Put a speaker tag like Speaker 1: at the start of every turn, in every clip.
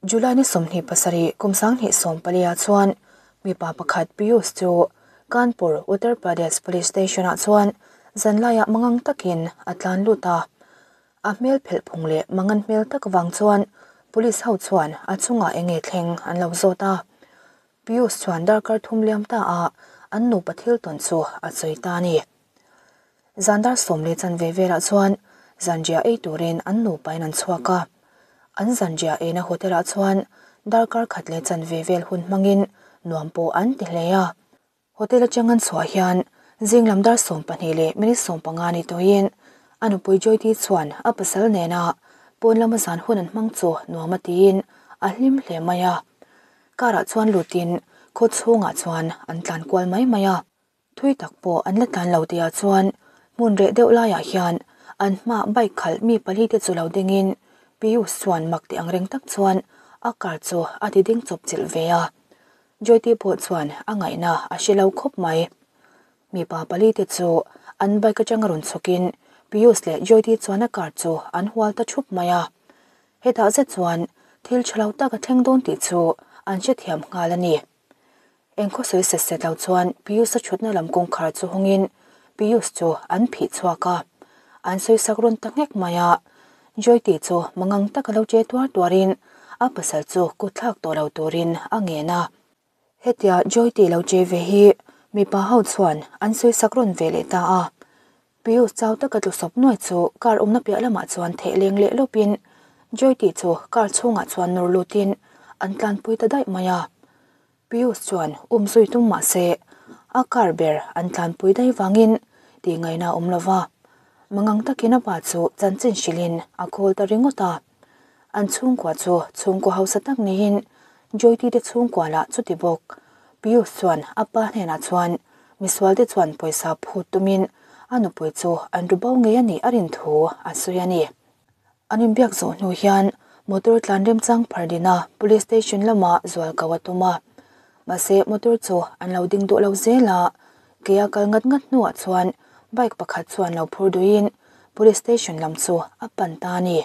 Speaker 1: July ni 27 kum 2014 ah chuan mipa pakhat Piyush chu Kanpur, Uttar Pradesh Police Station ah chuan zanlaiah mangang takin a tlan lut a. A hmel phelh phung leh mangan hmel tak vang chuan police ho chuan a chungah enge thleng an lo zawt a. Piyush chuan darkar thum liam ta a an nupa thil tawn chu a sawi ta a ni. Zan dar sawm leh chanve velah chuan zanriah ei turin an nupain an chhuak a. An zanriah eina hotel ah chuan darkar khat leh chanve vel hun hmangin nuam pawh an ti hle a. Hotel atang an chhuah hian zing lam dar 12 leh minute 15 ni tawhin a nupui Joyty chuan a pasal nena pawn lama zan hun an hmang chu nuam a tiin a hlim hle mai a. Car ah chuan lutin khaw chhungah chuan an tlan kual mai mai a. Thui tak pawh an la tlan lo tihah chuan hmun reh deuh laiah hian an hmaah bike khalh mi pali te chu lo dingin Piyush chuan mak ti ang reng tak chuan a car chu a ti ding chawp chilh ve a. Joyty pawh chuan a ngaihna a hre lo khawp mai. Mipa pali te chu an bike atanga rawn chhawkin Piyush leh Joyty chuan a car chu an hual ta thup mai a. Hetah zet chuan thil tha lo tak a thleng dawn tih chu an hrethiam nghal a ni. Engkhaw sawi set set lo chuan Piyush-a thutna lam kawngkhar chu hawngin Piyush chu an phih chhuak a. An sawi sak rawn ta nghek mai a. Joyty chu mangang taka lo che tuar tuarin a pasal chu kut thlak tawh lo turin a ngen a. Hetia Joyty lo che ve hi mipa ho chuan an sawi sak rawn ve leh ta a. Piyush chau taka tlu sawp nuai chu car awmna piah lamah chuan theh leng leh lawpin Joyty chu car chhungah chuan nawr lutin an tlanpui ta daih mai a. Piyush chuan um zui tum mah se a car ber an tlanpui daih vangin tih ngaihna a awm lo va. Mangang takin a pa chu chanchin hrilhin a call ta ringawt a. An chhungkua chu chhungkaw hausa tak niin Joyty te chhungkua lah chuti bawk. Piyush chuan a pa hnenah chuan misual te chuan pawisa phut tumin a nupui chu an ru bo ngei a nih a rin thu a sawi a ni. An inbiak zawh hnu hian motor tlan remchang phar dina police station lamah zual ko a tum a. Mahse motor chu an lo ding duh lo zel a, ke a kal ngat ngat hnuah chuan bike pakhat chuan lo phur duhin police station lam chu a pan ta a ni.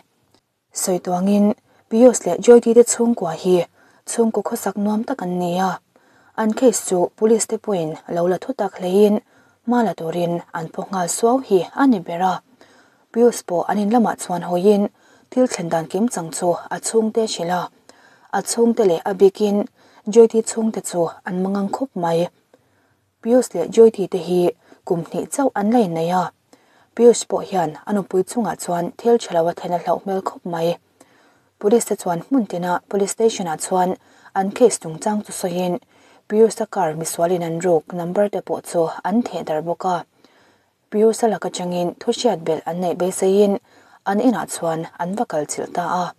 Speaker 1: Sawi tuangin Piyush leh Joyty te chhungkua hi chhungkaw khawsak nuam tak an ni a, an case chu police te pawhin lo la thutak hleiin hma la turin an phaw nghal suau hi a ni ber a. Piyush pawh an in lamah chuan hawiin thil thlen dan kim chang chu a chhungte a hrilh a, a chhungte leh a bikin Joyty chhungte chu an mangang khawp mai. Piyush leh Joyty te hi kum hnih chauh an la innei a, Piyush pawh hian a nupui chungah chuan thil tha lo a then a hlauh hmel khawp mai. Police te chuan hmun tina police station ah chuan an case chungchang chu sawiin Piyush-a car misualin an ruk number te pawh chu an theh darh bawk a. Piyush-a lak atangin thu hriat belh an neih beiseiin an inah chuan an va kal chilh ta a.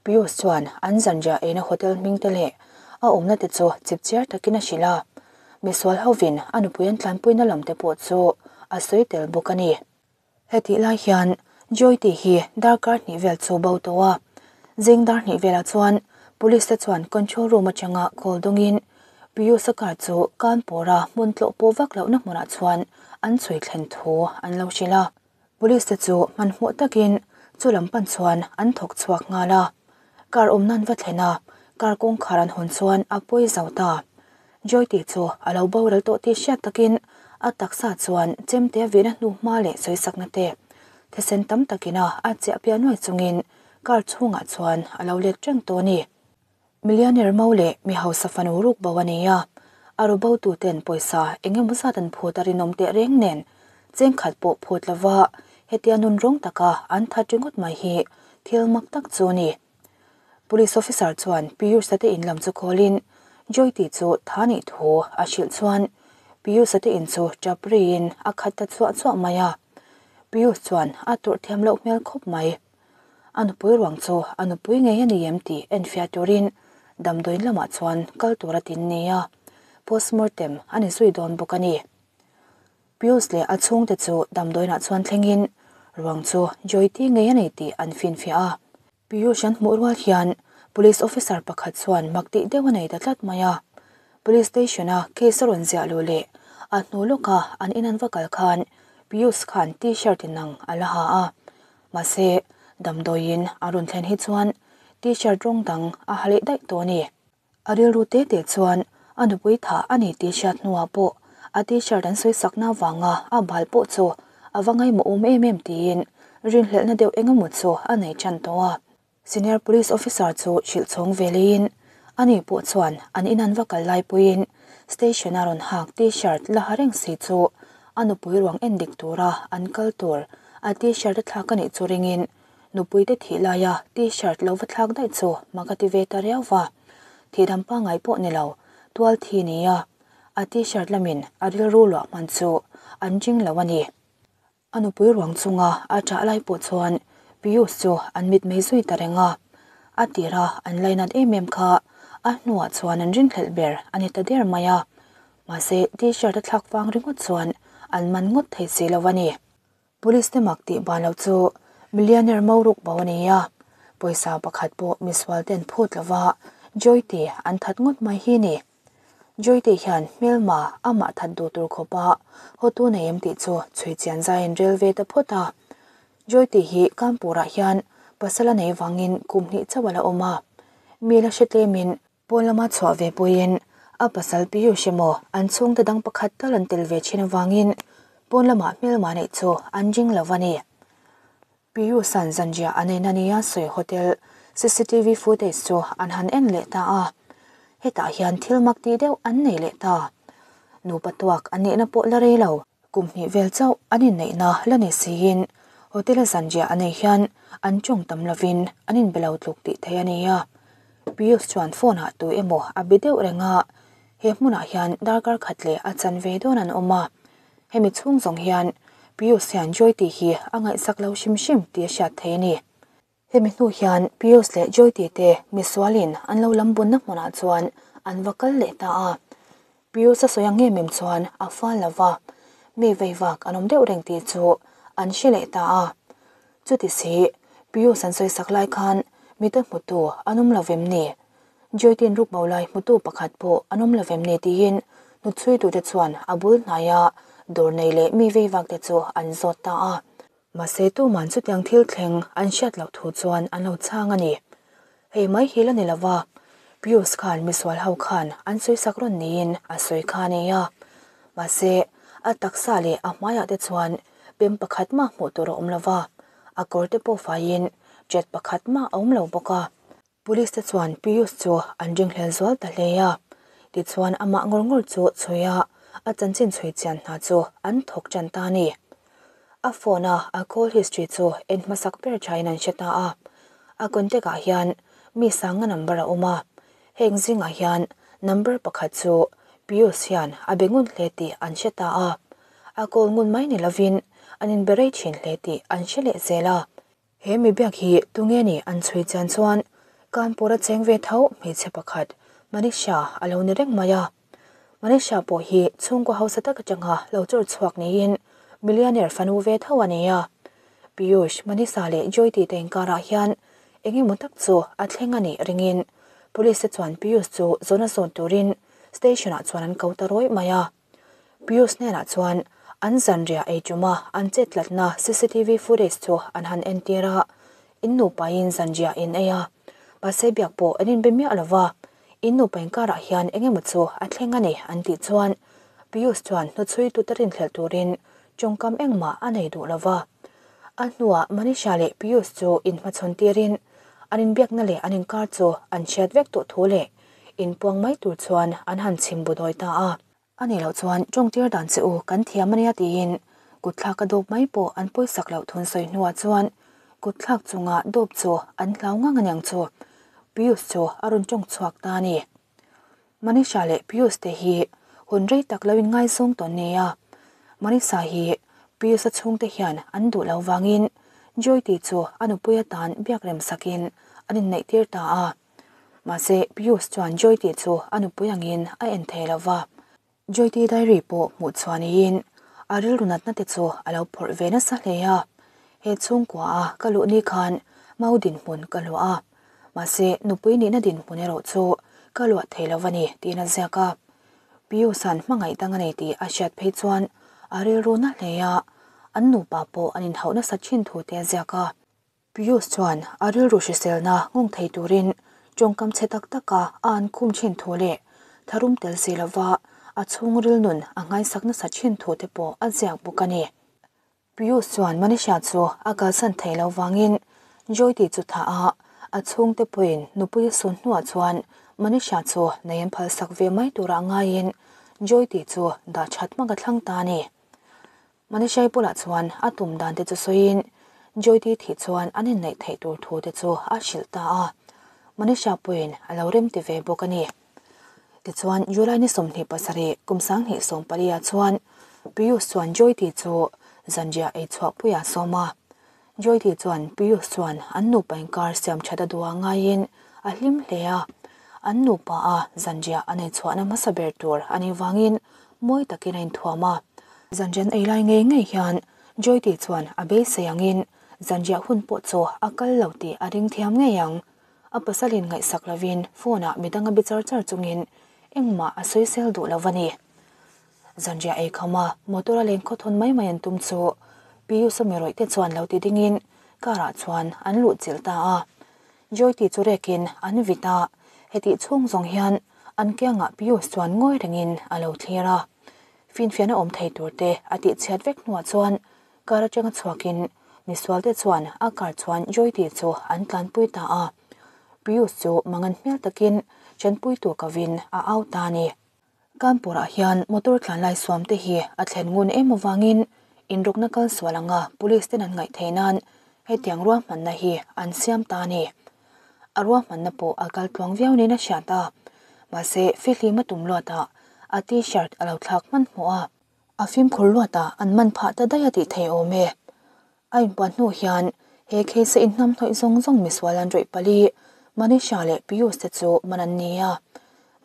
Speaker 1: Piyush chuan an zanriah eina hotel hming te leh a awmna te chu chipchiar takin a hrilh a, misual hovin a nupui an tlanpuina lam te pawh chu a sawi tel bawk a ni. Hetih lai hian Joyty hi darkar hnih vel chu bo tawh a, zing dar hnih velah chuan police te chuan control room atanga call dawngin Piyush-a car chu Kanpur-a hmun tlawh pawh vak lohna hmunah chuan an chhui thlen thu an lo hrilh a. Police te chu hmanhmawh takin chu lam pan chuan an thawk chhuak nghal a. Car awm nan va thlen a, car kawngkhar an hawn chuan a pawi zo ta. Joyty chu a lo boral tawh tih hriat takin a taksa chuan chemte a vihna hnu hma leh sawisakna te thisen tam takin a a chiah piah nuai chungin car chhungah chuan a lo let reng tawh a ni. Millionaire mo leh mi hausa fanu ruk bo a ni a, a ru bo tu ten pawisa eng emaw zat an phut a rinawm teh reng nen chengkhat pawh phut lova hetia nun rawng taka an that ringawt mai hi thil mak tak chu a ni. Police officer chuan Piyush-a te in lam chu call-in Joyty chu tha nih thu a hrilh chuan Piyush-a te in chu tap riin a khat ta chuah chuah mai a, Piyush chuan a turh thiam loh hmel khawp mai. A nupui ruang chu a nupui ngei a ni em tih enfiah turin damdawiin lamah chuan kal tur a tin ni a, postmortem a ni zui dawn bawk a ni. Pius leh a chhungte chu damdawiinah chuan thlengin ruang chu Joyty ngei a ni tih an finfiah a. Piyush an hmuh rual hian police officer pakhat chuan mak tih deuh a nei ta tlat mai a. Police station-a case a rawn ziah luh leh a hnu lawka an in an va kal khan Piyush khan t-shirt inang a la ha a. Mahse, damdawiin a rawn thlen hi chuan T-shirt rawng dang a ha leh daih tawh a ni. A rilru te te chuan a nupui tha a ni tih hriat hnuah pawh a T-shirt an sawi sakna avanga a bal pawh chu a va ngaimawh awm em em tiin rinhlelhna deuh eng emaw chu a nei tan tawh a. Senior Police Officer chu hrilh chhawng ve leiin ani pawh chuan an in an va kal lai puiin station a rawn hak T-shirt la ha reng si chu a nupui ruang en dik tura an kal tur a T-shirt a thlak a nih chu ringin Nupui te thih laia T-shirt lo va thlak daih chu mak a ti ve ta riau va. Thihdam pangngai pawh ni lo, tual thi nia a T-shirt lamin a rilru luah hman chu an ring lo a ni. A nupui ruang chunga a ṭah lai pawh chuan Piyush chu an mit mei zui ta reng a. A tira an lainat em em kha a hnuah chuan an ringhlelh ber a ni ta der mai a. Mahse T-shirt a thlak vang ringawt chuan an man ngawt thei si lo a ni. Police te mak tih ban lo chu millionaire mo ruk bo a ni a, pawisa pakhat pawh misual ten phut lova Joyte an that ngawt mai hi ni. Joyte hian hmelma amah that duh tur khawpa hawtu nei em tih chu chhui chian zaiin rel ve ta phawt a. Joyte hi Kanpur-ah hian pasal a nei vangin kum hnih chauh a la awm a, mi la hre tlemin Pawn lama chhuah ve puiin a pasal Piyush emaw an chhungte dang pakhat tal an tel ve thin avangin pawn lamah hmelma neih chu an ring lo a ni. Piyush-a'n zanriah a neihna nia sawi hotel cctv footage chu an han en leh ta a, hetah hian thil mak tih deuh an nei leh ta. Nupa tuak an nihna pawh la rei lo. Kum hnih vel chauh an inneihna la ni siin hotel-a zanriah a nei hian an tawng tam lovin an inbe lo tluk tih theih a ni a. Piyush chuan phone-ah tu emaw a be deuh reng a, he hmunah hian darkar khat leh a chan ve dawn an awm a. Hemi chhung zawng hian Piyush hian Joy tih hi a ngaihsak lo hrim hrim tih a hriat theih a ni. Hemi hnu hian Piyush leh Joyti te misualin an lo lam bunna hmunah chuan an va kal leh ta a. Piyush a sawi ang em em chuan a fal lo va, mi veivak an awm deuh reng tih chu an hre leh ta a. Chuti si, Piyush an sawisak lai khan mite hmutu an awm lo vem ni? Joytin rukbo lai hmutu pakhat pawh an awm lo vem ni tiin hnutchhuitute chuan a bul hnaia dawr nei leh mi veivak te chu an zawt ta a. Mahse tuman chutiang thil thleng an hriat loh thu chuan an lo chhang a ni. Hei mai hi la ni lova, Pius khan misual ho khan an sawisak rawn niin a sawi kha a nei a. Mahse a taksa leh a hmaiah te chuan pem pakhat mah hmuh tur a awm lova, a kawr te pawh faiin jet pakhat mah a awm lo bawk a. Police te chuan Piyush chu an ringhlel zual ta hle a, tichuan amah ngawr ngawr chu chhui a, a chanchin chhui chian hna chu an thawk tan ta a ni. A phone a a call history chu en hmasak ber thain an hre ta a, a contact ah hian mi sanga number a awm a, heng zingah hian number pakhat chu Piyush hian a be ngun hle tih an hre ta a, a call ngun mai ni lovin an inbe rei thin hle tih an hre leh zel a. He mi biak hi tunge ni an chhui chian chuan Kanpur a cheng ve tho hmeichhe pakhat Manisha a lo ni reng mai a. Manisha pawh hi chhungkaw hausa tak atanga lo chawr chhuak niin millionaire fanu ve tho a ni a. Piyush, Manisha leh Joyti te inkarah hian eng emaw tak chu a thleng a nih ringin Police te chuan Piyush chu zawn a zawn turin station ah chuan an ko ta rawih mai a. Piyush hnenah chuan an zanriah ei ṭuma an chet tlatna cctv footage chu an han entir a, in nupain zanriah in ei a, mahse biak pawh an inbe miah lo va, in nupa inkarah hian eng emaw chu a thleng a ni an tih chuan Piyush chuan hnuchhuitute rinhlelh turin tawngkam engmah a nei duh lo va. A hnuah Manisha leh Piyush chu inhmachhawn tirin an inbiakna leh an inkar chu an hriat vek tawh thu leh Inpuang mai tur chuan an han chhim bu dawi ta a. A nih loh chuan tawngtir dan che u kan thiam a nia tiin kutthlak a dawp mai pawh an pawisak loh thun sawi hnuah chuan kutthlak chunga dawp chu an hlau ngang aniang chu Piyush chu a rawn tawng chhuak ta a ni. Manisha leh Piyush te hi hun rei tak lo inngaizawng tawn nia. Manisha hi Piyush-a chhungte hian an duh lo vangin Joyti chu a nupui atan biak rem sakin an inneihtir ta a. Mahse, Piyush chuan Joyti chu a nupui angin a en thei lo va. Joyti diary pawh hmuh chhuah niin a rilru natna te chu a lo phawrh ve nasa hle a. He chhungkua a ka luh ni khan mau dinhmun ka luah a. Mahse, nupui nihna dinhmun erawh chu ka luah thei lo va ni tiin a ziak a. Piyush-a'n hmangaih dang a nei tih a hriat phei chuan a rilru na hle a, an nupa pawh an inhauh nasa thin thu te a ziak a. Piyush chuan a rilru hriselna nghawng thei turin tawngkam chhe tak taka a an khum thin thu leh tharum tel si lova a chhungril nun a nghaisak nasa thin thu te pawh a ziak bawk a ni. Piyush chuan Manisha chu a kalsan theih loh vangin Joyti chu thah a, a chhungte pawhin nupui a sun hnuah chuan Manisha chu nei an phalsak ve mai turah ngaiin Joyti chu dah that hmak a thlang ta a ni. Manishai bulah chuan a tum dan te chu sawiin Joyti thih chuan an inneih theih tur thu te chu a hrilh ta a, Manisha pawhin a lo rem ti ve bawk a ni. Tichuan July ni 27 kum 2014 ah chuan Piyush chuan Joyti chu zanriah ei chhuahpuiah a sawm a, Joyti chuan Piyush chuan an nupa inkar siam that a duh ah ngaiin a hlim hle a, an nupa a zanriah an ei chhuahna hmasa ber tur a nih vangin mawi takin a inthuam a. Zanrian ei lai ngei ngei hian Joyti chuan a beisei angin zanriah hun pawh chu a kal lo tih a ring thiam ngei ang. A pasalin ngaihsak lovin phone ah midang a be char char chungin engmah a sawisel duh lo a ni. Zanriah ei kham a, motor a leng khawthawn mai mai an tum chu Piyush-a mirawih te chuan lo ti dingin car ah chuan an luh chilh ta a. Joyti chu rekin an vit a, hetih chhung zawng hian an kiangah Piyush chuan ngawi rengin a lo thlir a. Finfiahna awm thei tur te a tih chhiat vek hnuah chuan car atanga chhuakin misual te chuan a car chuan Joyti chu an tlanpui ta a. Piyush chu mangan hmel takin chanpuitu kovin a au ta a ni. Kanpur-ah hian motor tlan lai suam te hi a thlen ngun em avangin inrukna kal sual anga police ten an ngaih theih nan hetiang ruahmanna hi an siam ta a ni. A ruahmanna pawh a kal tluang viau niin a hriat a, mahse fihlim a tum luatah a t-shirt a lo thlak hmanhmawh a. A fimkhur luatah an man phah ta daih a tih theih awm e. A inpuan hnu hian he case a inhnamhnawih zawng zawng misual an rawih pali Manisha leh Piyush te chu man an ni a.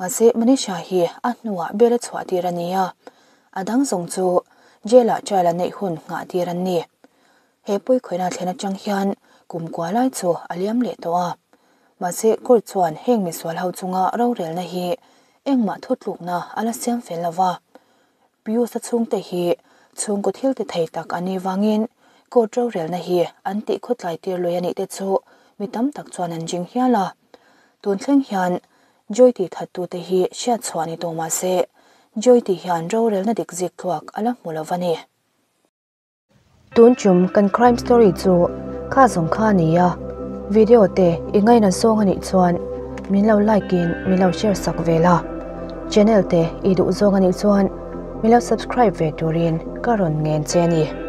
Speaker 1: Mahse Manisha hi a hnuah bel a chhuah tir a ni a, a dang zawng chu jail ah trial a neih hun nghah tir an ni. He pawikhawihna thlen atang hian kum kua lai chu a liam leh tawh a. Mahse court chuan heng misual ho chunga rorelna hi engmah thutlukna a la siam fel lo va. Piyush-a chhungte hi chhungkaw thil ti thei tak an nih vangin court rorelna hi an tih khawtlai tir lui a nih te chu mi tam tak chuan an jing hial a. Tun thleng hian Joy tih thattute hi hriat chhuah ni tawh mah se Joy tih hian rorelna dik zik tluak a la hmu lo va ni. Tun chum kan crime story chu kha zawng kha a ni a, video te i ngaina zawng a nih chuan min lo like in min lo share sak ve la, channel te i duh zawng a nih chuan min lo subscribe ve turin ka rawn ngen che a ni.